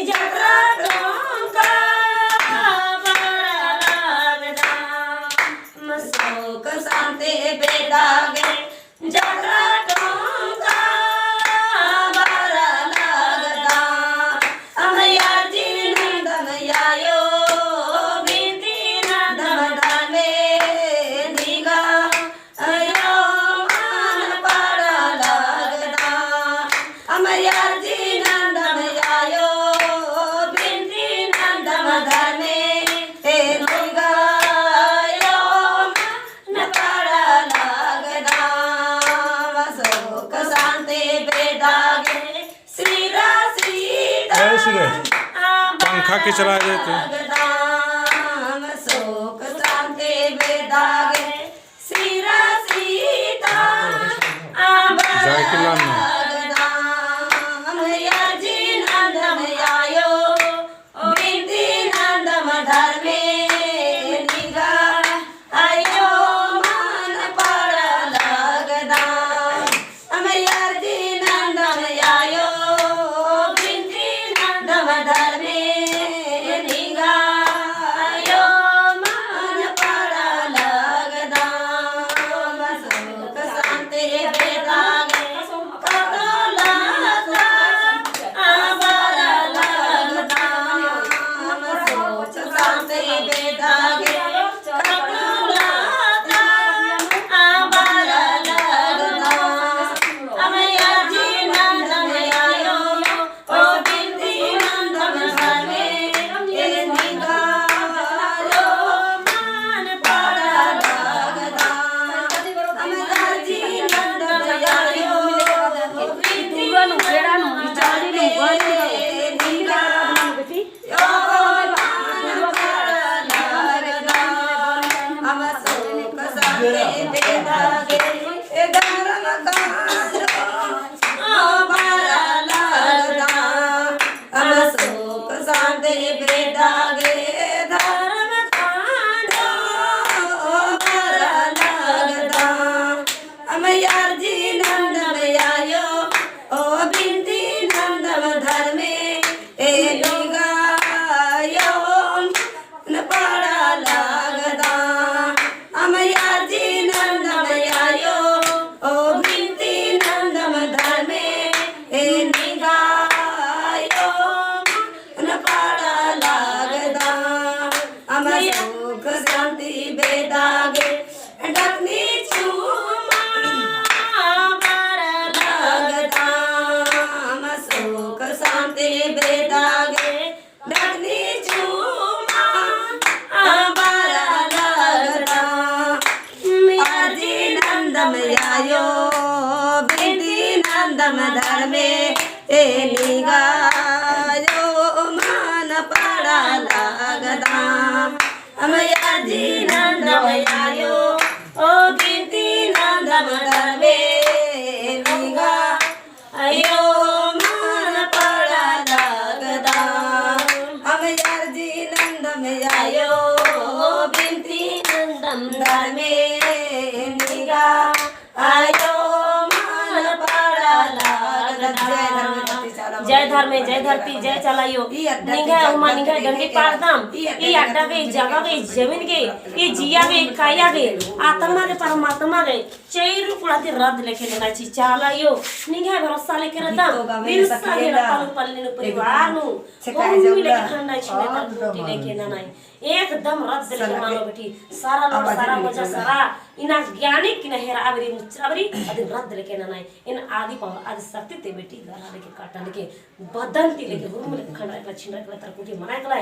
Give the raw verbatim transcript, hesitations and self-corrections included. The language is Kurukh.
जतरा टोंका बरआ लगदम, सोक सांते बेदा गे जतरा टोंका बरआ लगदम, अम्म अर्जी नंदम आयो, बिनती नंदम धर्मे निंगा, आयो मान पड़ा लगदम, अम्म अर्जी नंदम आयो, बिनती नंदम धर्मे निंगा, आयो मान पड़ा लगदम, सोक सांते बेदा गे सिरा सीता। ए, सिरे, पंखा के चला दे तू। लगदम, सोक सांते बेदा गे सिरा सीता। जाए के लान ना। लगदम, अर्जी नंदम आयो, बिनती नंदम धर्मे निंगा, आयो मान पड़ा लगदम, अम्म अर्जी नंदम आयो, बिनती नंदम धर्मे निंगा, आयो मान पड़ा लगदम, सोक सांते बेदा गे अम्म सोक सांते बेदा गे धर्म कांडो बरआ लगदम, अम्म अर्जी नंदम आयो, ओ बिनती नंदम धर्मे निंगा, आयो मान पड़ा लगदम, अम्म अर्जी नंदम आयो, ओ बिनती नंदम धर्मे निंगा, आयो मान पड़ा लगदम, अम्म सोक सांते बेदा गे ढकनी चुमा बरआ लगदम, अम्म सोक सांते बेदा गे ढकनी चुमा बरआ लगदम, अर्जी नंदम आयो, बिनती नंदम धर्मे निंगा, आयो मान पड़ा लगदम, अम्म अर्जी नंदम आयो, ओ बिनती नंदम धर्मे निंगा, आयो मान पड़ा लगदम, अम्म अर्जी नंदम आयो, बिनती नंदम धर्मे निंगा, आयो मान पड़ा लगदम। जय धर्मे, जय धरती, जय चाला आयो। निंग्है उमा निंग्है डंडी पाड़दम। ई अड्डा गे, ई जगह गे, जमीन गे, ई जिया गे, काया गे, आत्मा गे, परमात्मा गे चैरु कुड़ा ती रद्द लेखे नना ची चाला आयो। निंग्है भरोसा लेके रद्दम। बिरसा गे ना पल्लू पल्ली नू परिवार नू। होरमी लेके खंडा छिने तर टूटी लेके नना। एकदम रद्द लेके मानो बेटी। सारा लोग, सारा मजा, सारा इन्ना ज्ञानी किन्ना हेरा अबरी मुच्चा अबरी अदिन रद्द लेके नना। इन आदि पावर आदि शक्ति ती बेटी गला लेके काटा लेके बदन ती लेके होरमी लेके खंडा एकला छिंडा एकला तर कुटी मना एकला।